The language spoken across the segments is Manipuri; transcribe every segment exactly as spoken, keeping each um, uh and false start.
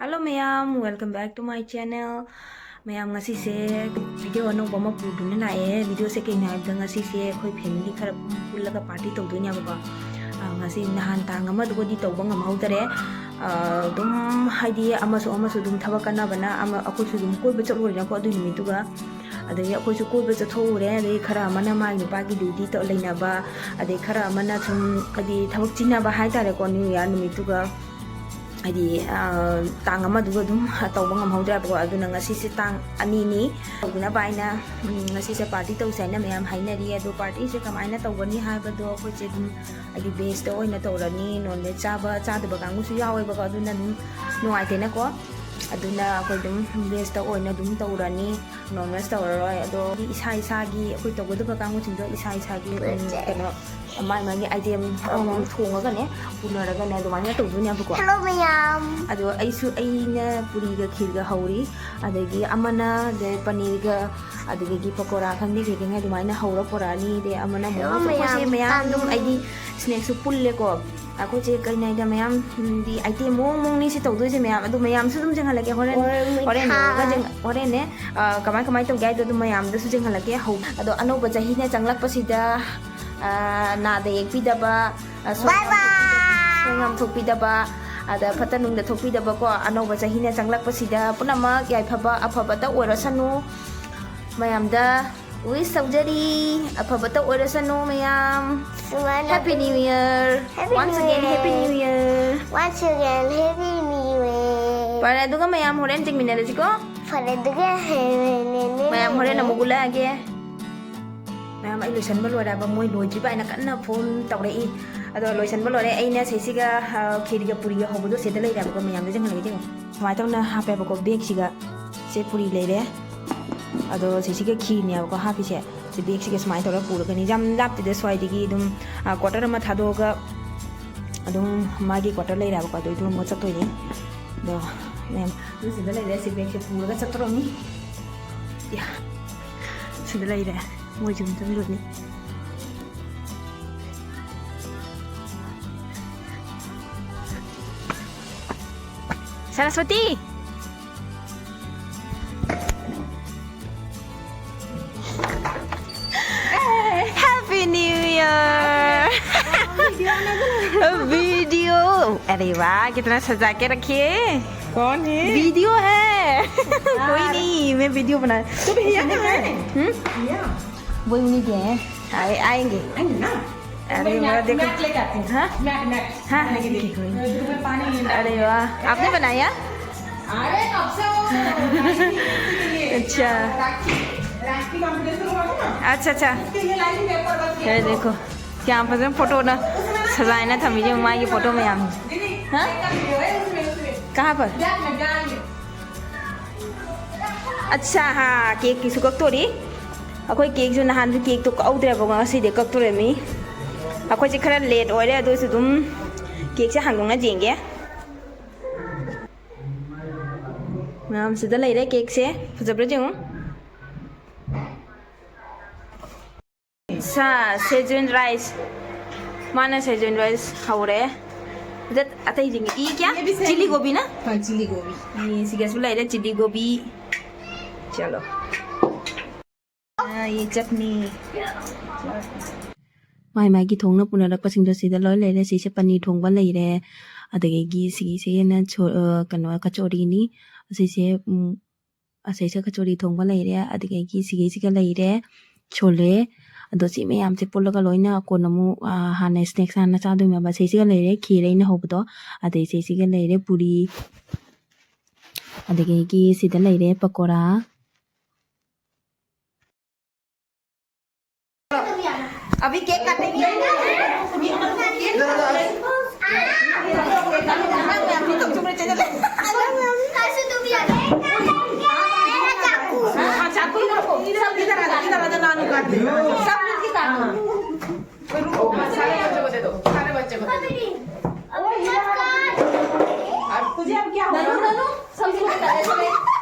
Hello ꯃꯌꯥꯝ, welcome back to my channel. ꯃꯌꯥꯝ, ꯉꯁꯤꯁꯦ video ꯑꯅꯧꯕ ꯑꯃ ꯄꯨꯗꯨꯅ ꯂꯥꯛꯑꯦ꯫ Videoꯁꯦ ꯀꯩꯅꯣ ꯍꯥꯏꯕꯗ, ꯉꯁꯤꯁꯦ ꯑꯩꯈꯣꯏ family ꯈꯔ ꯄꯨꯜꯂꯒ party ꯇꯧꯗꯣꯏꯅꯦꯕꯀꯣ꯫ ꯑ, ꯉꯁꯤ ꯅꯍꯥꯟ ꯇꯥꯡ ꯑꯃꯗꯨꯒꯗꯤ ꯇꯧꯕ ꯉꯝꯍꯧꯗꯔꯦ꯫ ꯑ, ꯑꯗꯨꯝ ꯍꯥꯏꯗꯤ ꯑꯃꯁꯨ ꯑꯃꯁꯨ ꯑꯗꯨꯝ ꯊꯕꯛ ꯀꯟꯅꯕꯅ ꯑꯃ, ꯑꯩꯈꯣꯏꯁꯨ ꯑꯗꯨꯝ ꯀꯣꯏꯕ ꯆꯠꯂꯨꯔꯦꯅꯀꯣ ꯑꯗꯨꯏ ꯅꯨꯃꯤꯠꯇꯨꯒ꯫ ꯑꯗꯒꯤ ꯑꯩꯈꯣꯏꯁꯨ ꯀꯣꯏꯕ ꯆꯠꯊꯣꯛꯎꯔꯦ꯫ ꯑꯗꯒꯤ ꯈꯔ ꯑꯃꯅ ꯃꯥꯒꯤ ꯅꯨꯄꯥꯒꯤ duty ꯇꯧ-, ꯂꯩꯅꯕ, ꯑꯗꯩ ꯈꯔ ꯑꯃꯅ ꯁꯨꯝ ꯍꯥꯏꯗꯤ ꯊꯕꯛ ꯆꯤꯟꯅꯕ ꯍꯥꯏꯇꯥꯔꯦꯀꯣ, New Year ꯅꯨꯃꯤꯠꯇꯨꯒ꯫ ꯍꯥꯏꯗꯤ, ꯑ, ꯇꯥꯡ ꯑꯃꯗꯨꯒ ꯑꯗꯨꯝ ꯇꯧꯕ ꯉꯝꯍꯧꯗ꯭ꯔꯦꯕꯀꯣ꯫ ꯑꯗꯨꯅ ꯉꯁꯤꯁꯦ ꯇꯥꯡ ꯑꯅꯤꯅꯤ꯫ ꯇꯧꯅꯕ ꯍꯥꯏꯅ, ꯎꯝ, ꯉꯁꯤꯁꯦ party ꯇꯧꯁꯦ ꯍꯥꯏꯅ ꯃꯌꯥꯝ ꯍꯥꯏꯅꯔꯤ꯫ ꯑꯗꯣ partyꯁꯦ ꯀꯃꯥꯏꯅ ꯇꯧꯒꯅꯤ ꯍꯥꯏꯕꯗꯣ ꯑꯩꯈꯣꯏꯁꯦ ꯑꯗꯨꯝ ꯍꯥꯏꯗꯤ vegꯇ ꯑꯣꯏꯅ ꯇꯧꯔꯅꯤ꯫ Non veg ꯆꯥꯕ, ꯆꯥꯗꯕ ꯀꯥꯡꯕꯨꯁꯨ ꯌꯥꯎꯋꯦꯕꯀꯣ꯫ ꯑꯗꯨꯅ ꯑꯗꯨꯝ ꯅꯨꯡꯉꯥꯏꯇꯦꯅꯀꯣ꯫ ꯑꯗꯨꯅ ꯑꯩꯈꯣꯏ ꯑꯗꯨꯝ vegꯇ ꯑꯣꯏꯅ ꯑꯗꯨꯝ ꯇꯧꯔꯅꯤ꯫ Non veg ꯇꯧꯔꯔꯣꯏ꯫ ꯑꯗꯣ ꯏꯁꯥ ꯏꯁꯥꯒꯤ ꯑꯩꯈꯣꯏ ꯇꯧꯒꯗꯕ ꯀꯥꯡꯕꯨꯁꯤꯡꯗꯣ ꯏꯁꯥ ꯏꯁꯥꯒꯤ, ꯎꯝ, ꯀꯩꯅꯣ, ꯃꯥꯏ ꯃꯥꯒꯤ item ꯑꯃꯃꯝ ꯊꯣꯡꯉꯒꯅꯦ, ꯄꯨꯅꯔꯒꯅꯦ ꯑꯗꯨꯃꯥꯏꯅ ꯇꯧꯗꯣꯏꯅꯦꯕꯀꯣ꯫ Hello ꯃꯌꯥꯝ꯫ ꯑꯗꯣ ꯑꯩꯁꯨ, ꯑꯩꯅ ꯄꯨꯔꯤꯒ ꯈꯤꯔꯒ ꯍꯧꯔꯤ, ꯑꯗꯒꯤ ꯑꯃꯅ ꯗꯦ ꯄꯅꯤꯔꯒ, ꯑꯗꯒꯤ ꯄꯀꯣꯔꯥ ꯈꯪꯗꯦ ꯀꯩ ꯀꯩ ꯑꯗꯨꯃꯥꯏꯅ ꯍꯧꯔ ꯄꯨꯔꯛꯑꯅꯤ꯫ ꯗꯦ ꯑꯃꯅ hello ꯃꯣꯃꯣꯁ꯫ ꯑꯩꯈꯣꯏꯁꯦ ꯃꯌꯥꯝ꯫ ꯃꯌꯥꯝ ꯑꯗꯨꯝ ꯆꯥꯅꯤꯡꯉꯤ꯫ ꯑꯩꯗꯤ snackꯁꯨ ꯄꯨꯜꯂꯦꯀꯣ꯫ ꯑꯩꯈꯣꯏꯁꯦ ꯀꯩꯅꯣ ꯍꯥꯏꯗ ꯃꯌꯥꯝ, ꯎꯝ, ꯗꯤ item ꯃꯑꯣꯡ ꯃꯑꯣꯡꯅꯤ ꯁꯤ ꯇꯧꯗꯣꯏꯁꯦ ꯃꯌꯥꯝ꯫ ꯑꯗꯨ ꯃꯌꯥꯝꯁꯨ ꯑꯗꯨꯝ ꯌꯦꯡꯍꯜꯂꯒꯦ ꯍꯣꯔꯦꯟ꯫ ꯍꯣꯏ, ꯍꯣꯔꯦꯟ ꯃꯤꯊꯥ꯫ ꯂꯣꯏꯔꯒ ꯌꯦꯡ-, ꯍꯣꯔꯦꯟꯅꯦ, ꯑ, ꯀꯃꯥꯏ ꯀꯃꯥꯏ ꯇꯧꯒꯦ ꯍꯥꯏꯗꯣ ꯑꯗꯨꯝ ꯃꯌꯥꯝꯗꯁꯨ ꯌꯦꯡꯍꯜꯂꯛꯀꯦ꯫ ꯍꯧ-, ꯑꯗꯣ ꯑꯅꯧꯕ ꯆꯍꯤꯅ ꯆꯪꯂꯛꯄꯁꯤꯗ, ꯑ, ꯅꯥꯗ ꯌꯦꯛꯄꯤꯗꯕ, ꯑ, ꯁꯣꯏ-, bye bye꯫ ꯁꯣꯏꯉꯥꯝ ꯊꯣꯛꯄꯤꯗꯕ, ꯑꯗ ꯐꯠꯇ ꯅꯨꯡꯗ ꯊꯣꯛꯄꯤꯗꯕꯀꯣ꯫ ꯑꯅꯧꯕ ꯆꯍꯤꯅ ꯆꯪꯂꯛꯄꯁꯤꯗ ꯄꯨꯝꯅꯃꯛ ꯌꯥꯏꯐꯕ ꯑꯐꯕꯇ ꯑꯣꯏꯔꯁꯅꯨ꯫ ꯃꯌꯥꯝꯗ wish ꯇꯧꯖꯔꯤ, ꯑꯐꯕꯇ ꯑꯣꯏꯔꯁꯅꯨ ꯃꯌꯥꯝ꯫ ꯁꯨꯃꯥꯏꯅ Happy New Year꯫ Happy Once New again, Happy Year꯫ New Year꯫ Once again, Happy New Year꯫ ꯐꯔꯦ, ꯑꯗꯨꯒ ꯃꯌꯥꯝ ꯍꯣꯔꯦꯟ ꯆꯦꯡꯃꯤꯟꯅꯔꯁꯤꯀꯣ꯫ ꯐꯔꯦ, ꯑꯗꯨꯒ ꯍꯌꯦꯡ ꯃꯌꯥꯝ ꯍꯣꯔꯦꯟ ꯑꯃꯨꯛ ꯎꯠꯂꯛꯑꯒꯦ꯫ ꯃꯌꯥꯝ, ꯑꯩ ꯂꯣꯏꯁꯟꯕ ꯂꯣꯏꯔꯦ ꯍꯥꯏꯕ, ꯃꯣꯏ ꯂꯣꯏꯗ꯭ꯔꯤꯕ ꯍꯥꯏꯅ ꯀꯟꯅ phone ꯇꯧꯔꯛꯏ꯫ ꯑꯗꯣ ꯂꯣꯏꯁꯟꯕ ꯂꯣꯏꯔꯦ꯫ ꯑꯩꯅ ꯁꯤꯁꯤꯒ, ꯑ, ꯈꯦꯔꯤꯒ ꯄꯨꯔꯤꯒ ꯍꯧꯕꯗꯣ ꯁꯤꯗ ꯂꯩꯔꯦꯕꯀꯣ, ꯃꯌꯥꯝꯗ ꯌꯦꯡꯍꯜꯂꯒꯦ ꯌꯦꯡꯉꯣ꯫ ꯁꯨꯃꯥꯏꯅ ꯇꯧꯅ ꯍꯥꯞꯄꯦꯕꯀꯣ, bagꯁꯤꯒ꯫ ꯁꯦ ꯄꯨꯔꯤ ꯂꯩꯔꯦ꯫ ꯑꯗꯣ ꯁꯤꯁꯤꯒ ꯈꯤꯔꯅꯦꯕꯀꯣ ꯍꯥꯞꯄꯤꯁꯦ꯫ ꯁꯤ ꯕꯦꯒꯁꯤꯒ ꯁꯨꯃꯥꯏꯅ ꯇꯧꯔꯒ ꯄꯨꯔꯒꯅꯤ꯫ ꯌꯥꯝ ꯂꯥꯞꯇꯦꯗ, ꯁ꯭ꯋꯥꯏꯗꯒꯤ ꯑꯗꯨꯝ, ꯑ, quarter ꯑꯃ ꯊꯥꯗꯣꯛꯑꯒ ꯑꯗꯨꯝ ꯃꯥꯒꯤ quarter ꯂꯩꯔꯦꯕꯀꯣ, ꯑꯗꯨ ꯑꯗꯨꯝ ꯆꯠꯇꯣꯏꯅꯤ꯫ ꯑꯗꯣ ꯃꯌꯥꯝ ꯁꯤꯗ ꯂꯩꯔꯦ꯫ ꯁꯤ ꯕꯦꯒꯁꯦ ꯄꯨꯔꯒ ꯆꯠꯇꯣꯔꯝꯅꯤ꯫ ꯌꯥ, ꯁꯤꯗ ꯂꯩꯔꯦ꯫ ꯃꯣꯏꯁꯨ ꯑꯗꯨꯝ ꯆꯪꯗꯣꯏꯅꯤ꯫ Saraswati! Happy New Year! Video! अरे वाह, कितना सजा के रखिए। कौन है? Video है। कोई नहीं, मैं video बना। तो भैया कहाँ है? हम्म? भैया। वो उन्हीं के हैं, आए, आएंगे। आएंगे ना? अरे मैं वाह, mat, देखो। Mat लेके आती हूँ। हाँ? Mat, mat। हाँ, हाँ, ठीक है, कोई नहीं। अरे वाह, आपने बनाया? अरे, कब से वो अच्छा। राखी, राखी competition हुआ था ना? अच्छा, अच्छा। उसके लिए लाई थी paper बस ये ये। देखो, क्या आपस में photo ना सजाए ना था मुझे, माँ की photo में हम। दीदी, हाँ? एक का video है उसमें, उसमें। कहाँ पर? Mat में, mat में। ꯑꯠꯁꯥ, ꯍꯥ, ꯀꯦꯛꯀꯤꯁꯨ ꯀꯛꯇꯣꯔꯤ꯫ ꯑꯩꯈꯣꯏ ꯀꯦꯛꯁꯨ ꯅꯍꯥꯟꯁꯨ ꯀꯦꯛꯇꯣ ꯀꯛꯍꯧꯗ꯭ꯔꯦꯕꯀꯣ, ꯉꯁꯤꯗꯤ ꯀꯛꯇꯣꯔꯤꯃꯤ꯫ ꯑꯩꯈꯣꯏꯁꯦ ꯈꯔ late ꯑꯣꯏꯔꯦ, ꯑꯗꯨ ꯑꯣꯏꯔꯁꯨ ꯑꯗꯨꯝ ꯀꯦꯛꯁꯦ ꯍꯥꯡꯗꯣꯛꯅ ꯌꯦꯡꯒꯦ꯫ ꯃꯌꯥꯝ ꯁꯤꯗ ꯂꯩꯔꯦ ꯀꯦꯛꯁꯦ꯫ ꯐꯖꯕ꯭ꯔꯥ ꯌꯦꯡꯉꯨ꯫ ꯁꯥ, Szechuan rice꯫ ꯃꯥꯅ Szechuan rice ꯍꯧꯔꯦ꯫ ꯑꯗ ꯑꯇꯩꯁꯤꯡ ꯏ ꯀꯌꯥ? ये भी same। Chilli gobi ना? हाँ, chilli gobi। ꯏ ꯁꯤꯒꯁꯨ ꯂꯩꯔꯦ, chilli gobi꯫ चलो। हाँ, ये चटनी। ꯃꯥꯏ ꯃꯥꯏꯒꯤ ꯊꯣꯡꯅ ꯄꯨꯅꯔꯛꯄꯁꯤꯡꯗꯣ ꯁꯤꯗ ꯂꯣꯏ ꯂꯩꯔꯦ꯫ ꯁꯤꯁꯦ ꯄꯅꯤꯔ ꯊꯣꯡꯕ ꯂꯩꯔꯦ, ꯑꯗꯒꯤ ꯁꯤꯒꯤꯁꯤꯅ ꯁꯣ-, ꯑ, ꯀꯩꯅꯣ, ꯀꯆꯣꯔꯤꯅꯤ꯫ ꯑꯁꯤꯁꯦ, ꯎꯝ, ꯑꯁꯤꯁꯦ ꯀꯆꯣꯔꯤ ꯊꯣꯡꯕ ꯂꯩꯔꯦ, ꯑꯗꯒꯤ ꯁꯤꯒꯤꯁꯤꯒ ꯂꯩꯔꯦ, ꯁꯣꯂꯦ꯫ ꯑꯗꯣ ꯁꯤ ꯃꯌꯥꯝꯁꯦ ꯄꯨꯜꯂꯒ ꯂꯣꯏꯅ ꯀꯣꯟꯅ ꯑꯃꯨꯛ, ꯑ, ꯍꯥꯟꯅ snacks ꯍꯥꯟꯅ ꯆꯥꯗꯣꯏꯅꯦꯕ꯫ ꯁꯤꯁꯤꯒ ꯂꯩꯔꯦ, ꯈꯦꯔ ꯑꯩꯅ ꯍꯧꯕꯗꯣ, ꯑꯗꯩ ꯁꯤꯁꯤꯒ ꯂꯩꯔꯦ, ꯄꯨꯔꯤ, ꯑꯗꯒꯤ ꯁꯤꯗ ꯂꯩꯔꯦ, ꯄꯀꯣꯔꯥ꯫ अभी केक काटेंगे। आपको इधर रखो, सब इधर आ जाओ, इधर आ जाओ, नानू काट दे। सब मिलके काटो। हाँ। कोई रुको, सारे बच्चों को दे दो, सारे बच्चों को दे दो। अब तुझे अब क्या होगा? नानू, नानू, सब मिलके काटो, ऐसे नहीं।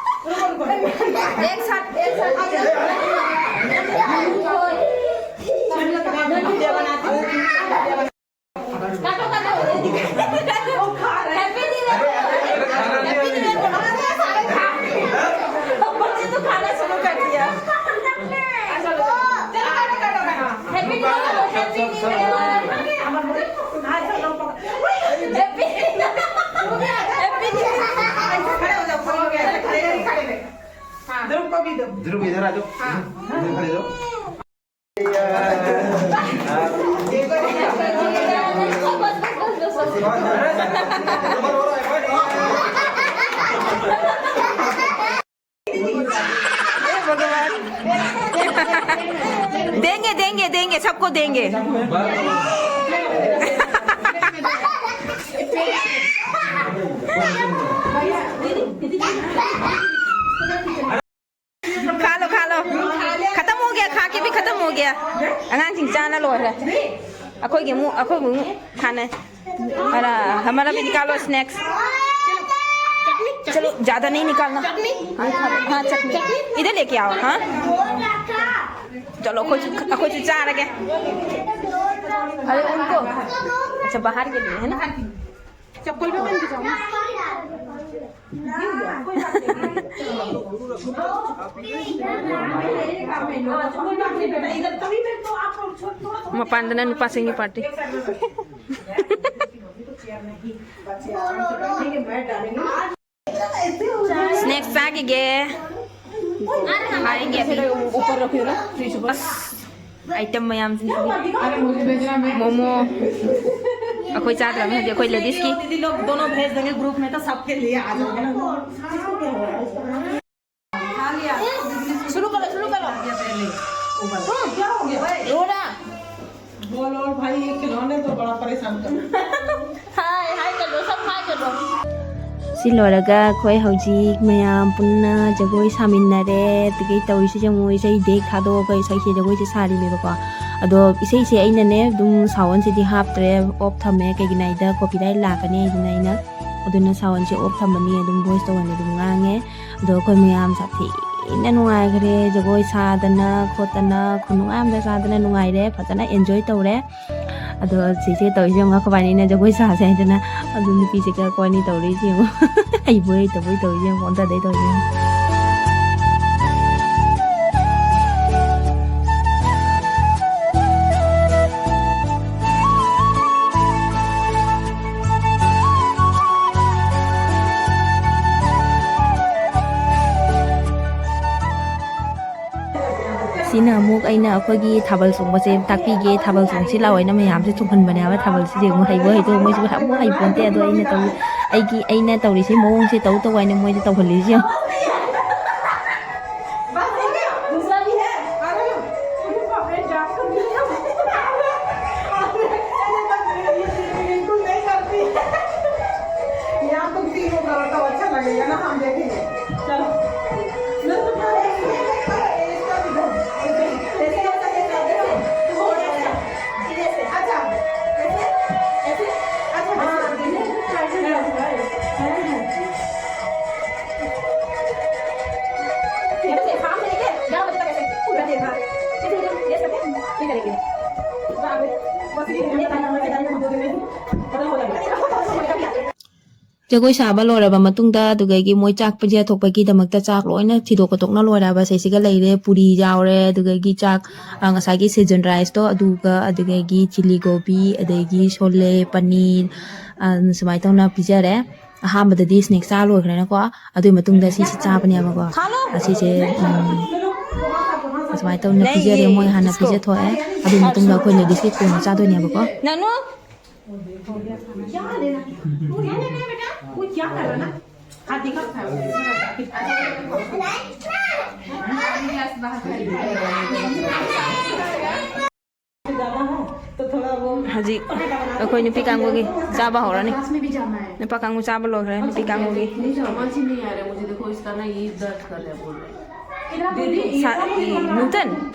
रुको, रुको, रुको। एक साथ, एक साथ। वीडियो बनाते हैं। काटो, काटो। Happy New Year। Happy New Year बोलो। बच्चे तो खाना शुरू कर दिया। चलो, काटो, काटो, काटो। Happy New Year, Happy New Year। Happy, Happy New Year। खड़े हो जाओ, खड़े हो जाओ, खड़े हो जाओ। हाँ। ध्रुव को भी दो। ध्रुव, इधर आ जाओ। हाँ। इधर खड़े हो जाओ। हे भगवान। देंगे, देंगे, देंगे, सबको देंगे। खा लो, खा लो। खत्म हो गया, खा के भी खत्म हो गया। ꯑꯉꯥꯡꯁꯤꯡ ꯆꯥꯅ ꯂꯣꯏꯔꯦ꯫ ꯑꯩꯈꯣꯏꯒꯤ ꯑꯃꯨꯛ, ꯑꯩꯈꯣꯏꯕꯨ ꯑꯃꯨꯛ ꯊꯥꯅꯩ꯫ अरे, हमारा भी निकालो स्नैक्स। चलो, ज्यादा नहीं निकालना। हाँ, चटनी। इधर लेके आओ, हाँ। चलो, कुछ, कुछ चाह रखे। अरे, उनको, अच्छा, बाहर के लिए, है ना? चप्पल भी पहन के जाओ ना। ꯃꯄꯥꯟꯗꯅ ꯅꯨꯄꯥꯁꯤꯡꯒꯤ ꯄꯥꯔꯇꯤ꯫ ꯁ꯭ꯅꯦꯛꯁ ꯆꯥꯈꯤꯒꯦ꯫ ꯍꯥꯏꯒꯦ꯫ ꯑꯁ, ꯑꯥꯏꯇꯦꯝ ꯃꯌꯥꯝꯁꯤꯡꯁꯤꯗꯤ꯫ ꯃꯣꯃꯣ꯫ ꯑꯩꯈꯣꯏ ꯆꯥꯗ꯭ꯔꯕꯅꯤ ꯍꯧꯖꯤꯛ, ꯑꯩꯈꯣꯏ ꯂꯦꯗꯤꯁꯀꯤ꯫ दीदी लोग दोनों भेज देंगे ग्रुप में, तो सबके लिए आ जाओगे ना। शुरू करो, शुरू करो। हाँ, क्या हो गया? रो रहा। बोल, और भाई, ये खिलौने तो बड़ा परेशान कर। हाय, हाय कर दो, सब हाय कर दो। ꯁꯤ ꯂꯣꯏꯔꯒ ꯑꯩꯈꯣꯏ ꯍꯧꯖꯤꯛ ꯃꯌꯥꯝ ꯄꯨꯟꯅ ꯖꯒꯣꯏ ꯁꯥꯃꯤꯟꯅꯔꯦ꯫ ꯑꯗꯨꯒꯤ ꯇꯧꯔꯤꯁꯦ ꯌꯦꯡꯉꯨ, ꯏꯁꯩ ꯗꯦꯛ ꯊꯥꯗꯣꯛꯑꯒ ꯏꯁꯩꯁꯦ, ꯖꯒꯣꯏꯁꯦ ꯁꯥꯔꯤꯅꯦꯕꯀꯣ꯫ ꯑꯗꯣ ꯏꯁꯩꯁꯦ ꯑꯩꯅꯅꯦ ꯑꯗꯨꯝ ꯁꯥꯎꯟꯁꯤꯗꯤ ꯍꯥꯞꯇ꯭ꯔꯦ, ꯑꯣꯐ ꯊꯝꯃꯦ꯫ ꯀꯩꯒꯤꯅꯣ ꯍꯥꯏꯗ ꯀꯣꯄꯤꯔꯥꯏꯠ ꯂꯥꯛꯀꯅꯤ ꯍꯥꯏꯗꯅ ꯑꯩꯅ꯫ ꯑꯗꯨꯅ ꯁꯥꯎꯟꯁꯦ ꯑꯣꯐ ꯊꯝꯕꯅꯤ, ꯑꯗꯨꯝ ꯚꯣꯏꯁꯇ ꯑꯣꯏꯅ ꯑꯗꯨꯝ ꯉꯥꯡꯉꯦ꯫ ꯑꯗꯣ ꯑꯩꯈꯣꯏ ꯃꯌꯥꯝ ꯁꯥꯊꯤꯅ ꯅꯨꯡꯉꯥꯏꯈ꯭ꯔꯦ꯫ ꯖꯒꯣꯏ ꯁꯥꯗꯅ ꯈꯣꯠꯇꯅ ꯈꯨꯅꯨꯡꯉꯥꯏ ꯑꯃꯗ ꯆꯥꯗꯅ ꯅꯨꯡꯉꯥꯏꯔꯦ, ꯐꯖꯅ ꯑꯦꯟꯖꯣꯏ ꯇꯧꯔꯦ꯫ ꯑꯗꯣ ꯆꯦꯆꯦ ꯇꯧꯔꯤꯁꯦ ꯌꯦꯡꯉꯣ, ꯑꯩꯈꯣꯏꯕꯥꯅꯤꯅ ꯖꯒꯣꯏ ꯁꯥꯁꯦ ꯍꯥꯏꯗꯅ꯫ ꯑꯗꯨ ꯅꯨꯄꯤꯁꯦ ꯀꯌꯥ ꯀꯣꯟꯅꯤ ꯇꯧꯔꯤꯁꯦ ꯌꯦꯡꯉꯣ꯫ ꯍꯩꯕꯣꯏ ꯍꯩꯇꯕꯣꯏ ꯇꯧꯔꯤꯁꯦ ꯌꯦꯡꯉꯣ, ꯑꯣꯟꯊꯗꯩ ꯇꯧꯔꯤꯁꯦ ꯌꯦꯡꯉꯣ꯫ ꯁꯤꯅ ꯑꯃꯨꯛ ꯑꯩꯅ ꯑꯩꯈꯣꯏꯒꯤ ꯊꯥꯕꯜ ꯆꯣꯡꯕꯁꯦ ꯇꯥꯛꯄꯤꯒꯦ꯫ ꯊꯥꯕꯜ ꯆꯣꯡꯁꯤ ꯂꯥꯛꯑꯣ, ꯑꯩꯅ ꯃꯌꯥꯝꯁꯦ ꯆꯣꯡꯍꯟꯕꯅꯦꯕ꯫ ꯊꯥꯕꯜꯁꯤꯗꯤ ꯑꯃꯨꯛ ꯍꯩꯕꯣꯏ ꯍꯩꯇꯕꯣꯏ ꯃꯣꯏꯁꯨ ꯑꯃꯨꯛ ꯍꯩꯄꯣꯟꯇꯦ꯫ ꯑꯗꯣ ꯑꯩꯅ ꯇꯧ-, ꯑꯩꯒꯤ, ꯑꯩꯅ ꯇꯧꯔꯤꯁꯦ ꯃꯑꯣꯡꯁꯦ ꯇꯧ ꯇꯧ ꯍꯥꯏꯅ ꯃꯣꯏꯗ ꯇꯧꯍꯜꯂꯤꯁꯦ ꯌꯦꯡꯉꯣ꯫ ꯖꯒꯣꯏ ꯁꯥꯕ ꯂꯣꯏꯔꯕ ꯃꯇꯨꯡꯗ, ꯑꯗꯨꯗꯒꯤ ꯃꯣꯏ ꯆꯥꯛ ꯄꯤꯖꯊꯣꯛꯄꯒꯤꯗꯃꯛꯇ ꯆꯥꯛ ꯂꯣꯏꯅ ꯊꯤꯗꯣꯛ ꯈꯣꯠꯇꯣꯛꯅ ꯂꯣꯏꯔꯕ ꯁꯤꯁꯤꯒ ꯂꯩꯔꯦ꯫ ꯄꯨꯔꯤ ꯌꯥꯎꯔꯦ, ꯑꯗꯨꯗꯒꯤ ꯆꯥꯛ, ꯑ, ꯉꯁꯥꯏꯒꯤ ꯁꯦꯖꯟ ꯔꯥꯏꯁꯇꯣ, ꯑꯗꯨꯒ ꯑꯗꯨꯗꯒꯤ ꯆꯤꯂꯤ ꯒꯣꯕꯤ, ꯑꯗꯒꯤ ꯁꯣꯂꯦ, ꯄꯅꯤꯔ, ꯑ, ꯁꯨꯃꯥꯏꯅ ꯇꯧꯅ ꯄꯤꯖꯔꯦ꯫ ꯑꯍꯥꯟꯕꯗꯗꯤ ꯁ꯭ꯅꯦꯛ ꯆꯥ ꯂꯣꯏꯈ꯭ꯔꯦꯅꯀꯣ, ꯑꯗꯨꯒꯤ ꯃꯇꯨꯡꯗ ꯁꯤꯁꯦ ꯆꯥꯕꯅꯦꯕꯀꯣ꯫ ꯑꯁꯤꯁꯦ, ꯎꯝ, ꯑꯁꯨꯃꯥꯏꯅ ꯇꯧꯅ ꯄꯤꯖꯔꯦ, ꯃꯣꯏ ꯍꯥꯟꯅ ꯄꯤꯖꯊꯣꯛꯑꯦ꯫ ꯑꯗꯨꯒꯤ ꯃꯇꯨꯡꯗ ꯑꯩꯈꯣꯏ ꯂꯦꯗꯤꯁꯀꯤ ꯀꯣꯟꯅ ꯆꯥꯗꯣꯏꯅꯦꯕꯀꯣ꯫ ꯍꯧꯖꯤꯛ ꯑꯩꯈꯣꯏ ꯅꯨꯄꯤ ꯀꯥꯡꯕꯨꯒꯤ ꯆꯥꯕ ꯍꯧꯔꯅꯤ꯫ ꯅꯨꯄꯥ ꯀꯥꯡꯕꯨ ꯆꯥꯕ ꯂꯣꯏꯈ꯭ꯔꯦ, ꯅꯨꯄꯤ ꯀꯥꯡꯕꯨꯒꯤ꯫ नहीं, समझ ही नहीं आ रहा है मुझे। देखो, इसका ना ये दर्द कर रहा है, बोल रहा है। सा- ये नूतन।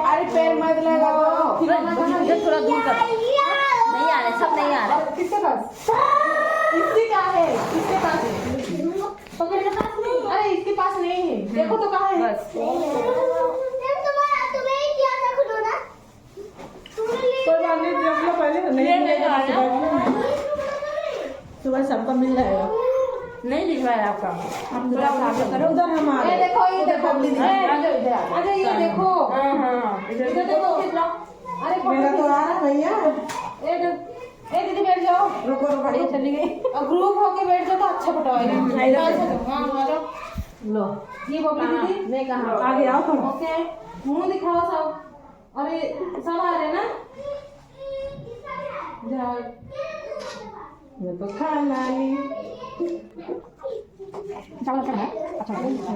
अरे पैर मत लगाओ। इधर थोड़ा दूर कर। नहीं आ रहा, सब नहीं आ रहा। किसके पास? इसके का है? इसके पास है। पकड़। अरे इसके पास नहीं है। देखो तो कहाँ है? बस। तुम्हारा, तुम्हें ही दिया था खिलौना। कोई बात नहीं, देख लो पहले। नहीं, ये नहीं आ रहा। सुबह सबका मिल जाएगा। नहीं दिख रहा है आपका। आप थोड़ा सा आगे करो। उधर हम आ ये गए। देखो, ये देखो। दीदी। ए, आ जाओ, इधर आ जाओ। अच्छा, ये देखो। हाँ, हाँ, इधर इधर देखो। देखो। अरे, मेरा तो आ रहा है भैया। ए, दे-, ए, दीदी, बैठ जाओ। रुको, रुको, ये रुको। चली गई। अब ग्रुप होके बैठ जाओ तो अच्छा फोटो आएगा। हम्म, इधर बैठ जाओ। हाँ, आ जाओ। लो। ये बबली कहाँ? दीदी। मैं कहाँ? आगे आओ थोड़ा। ओके, मुंह दिखाओ सब। अरे, सब आ रहे हैं ना? जा। मैं तो खाना नहीं। चावल अच्छा है? अच्छा है। देखो, देखो,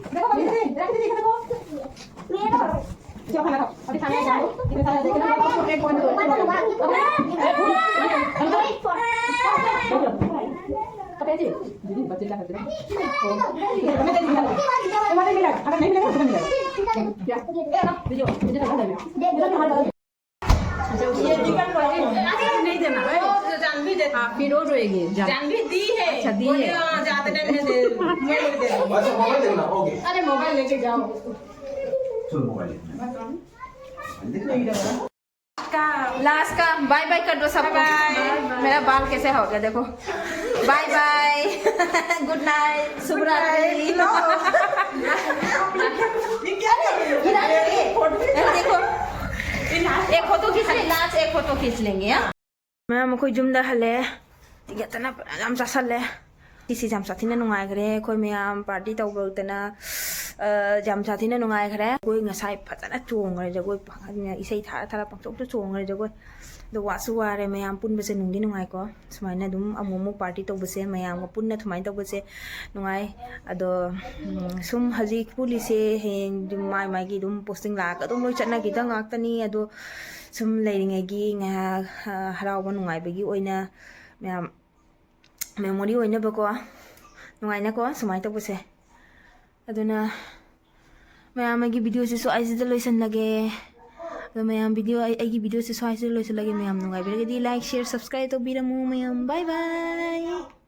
देखो, देखो। देखो, खाना खाओ। अभी खाना खाओ। इतने सारे देखो ना, एक पॉइंट दो। पकड़ जी। दीदी, बच्चे क्या करते हैं? हमें दे दीजिए। तुम्हारे मिला, अगर नहीं मिलेगा, तुम्हें मिलेगा। क्या? दीजिए, दीजिए, दीजिए। ये निकल पड़ा। नहीं देना। वो जानवी देता। हाँ, फिर वो रोएगी, जान-, जानवी दी है। अच्छा, दी बोले, है। हाँ, जाते टाइम में दे, मैं ले दे। अच्छा, मोबाइल देखना, ओके। अरे, मोबाइल लेके जाओ। चलो, मोबाइल देखना। लास्ट का बाय बाय कर दो सबको। Bye bye. मेरा बाल कैसे हो गया, देखो। Bye bye. Good night. शुभ रात्रि। ये क्या है? देखो, एक फोटो खींच ले, लास्ट एक फोटो खींच लेंगे, हाँ। ꯃꯌꯥꯝ ꯑꯩꯈꯣꯏ ꯌꯨꯝꯗ ꯍꯜꯂꯦ꯫ ꯇꯤꯀꯦꯠꯇꯅ ꯌꯥꯝ ꯆꯥꯁꯜꯂꯦ꯫ ꯁꯤꯁꯤ ꯌꯥꯝ ꯁꯥꯊꯤꯅ ꯅꯨꯡꯉꯥꯏꯈ꯭ꯔꯦ꯫ ꯑꯩꯈꯣꯏ ꯃꯌꯥꯝ ꯄꯥꯔꯇꯤ ꯇꯧꯕꯗꯅ, ꯑ, ꯌꯥꯝ ꯁꯥꯊꯤꯅ ꯅꯨꯡꯉꯥꯏꯈ꯭ꯔꯦ꯫ ꯑꯩꯈꯣꯏ ꯉꯁꯥꯏ ꯐꯖꯅ ꯆꯣꯡꯈ꯭ꯔꯦ ꯖꯒꯣꯏ, ꯏꯁꯩ ꯊꯥꯔ ꯊꯥꯔ ꯄꯪꯆꯣꯡꯗ ꯆꯣꯡꯈ꯭ꯔꯦ ꯖꯒꯣꯏ꯫ ꯑꯗꯣ ꯋꯥꯁꯨ ꯋꯥꯔꯦ꯫ ꯃꯌꯥꯝ ꯄꯨꯟꯕꯁꯦ ꯅꯨꯡꯗꯤ ꯅꯨꯡꯉꯥꯏꯀꯣ꯫ ꯁꯨꯃꯥꯏꯅ ꯑꯗꯨꯝ ꯑꯃꯨꯛ ꯑꯃꯨꯛ ꯄꯥꯔꯇꯤ ꯇꯧꯕꯁꯦ, ꯃꯌꯥꯝꯒ ꯄꯨꯟꯅ ꯁꯨꯃꯥꯏꯅ ꯇꯧꯕꯁꯦ ꯅꯨꯡꯉꯥꯏ꯫ ꯑꯗꯣ, ꯎꯝ, ꯁꯨꯝ ꯍꯧꯖꯤꯛ ꯄꯨꯜꯂꯤꯁꯦ ꯍꯌꯦꯡ ꯃꯥꯏ ꯃꯥꯏꯒꯤ ꯑꯗꯨꯝ ꯄꯣꯁꯇꯤꯡ ꯂꯥꯛꯑꯒ ꯑꯗꯨꯝ ꯂꯣꯏ ꯆꯠꯅꯈꯤꯗ ꯉꯥꯛꯇꯅꯤ꯫ ꯑꯗꯣ ꯁꯨꯝ ꯂꯩꯔꯤꯉꯩꯒꯤ ꯉꯥꯏꯍꯥꯛ, ꯑ, ꯍꯔꯥꯎꯕ ꯅꯨꯡꯉꯥꯏꯕꯒꯤ ꯑꯣꯏꯅ ꯃꯌꯥꯝ ꯃꯦꯃꯣꯔꯤ ꯑꯣꯏꯅꯕꯀꯣ, ꯅꯨꯡꯉꯥꯏꯅꯀꯣ ꯁꯨꯃꯥꯏꯅ ꯇꯧꯕꯁꯦ꯫ ꯑꯗꯨꯅ ꯃꯌꯥꯝ ꯑꯩꯒꯤ ꯚꯤꯗꯤꯑꯣꯁꯦ ꯁ꯭ꯋꯥꯏꯁꯤꯗ ꯂꯣꯏꯁꯤꯜꯂꯒꯦ꯫ ꯑꯗꯣ ꯃꯌꯥꯝ ꯚꯤꯗꯤꯑꯣ, ꯑꯩ, ꯑꯩꯒꯤ ꯚꯤꯗꯤꯑꯣꯁꯦ ꯁ꯭ꯋꯥꯏꯁꯤꯗ ꯂꯣꯏꯁꯤꯜꯂꯒꯦ꯫ ꯃꯌꯥꯝ ꯅꯨꯡꯉꯥꯏꯕꯤꯔꯒꯗꯤ like, share, subscribe ꯇꯧꯕꯤꯔꯝꯃꯨ ꯃꯌꯥꯝ꯫ Bye bye꯫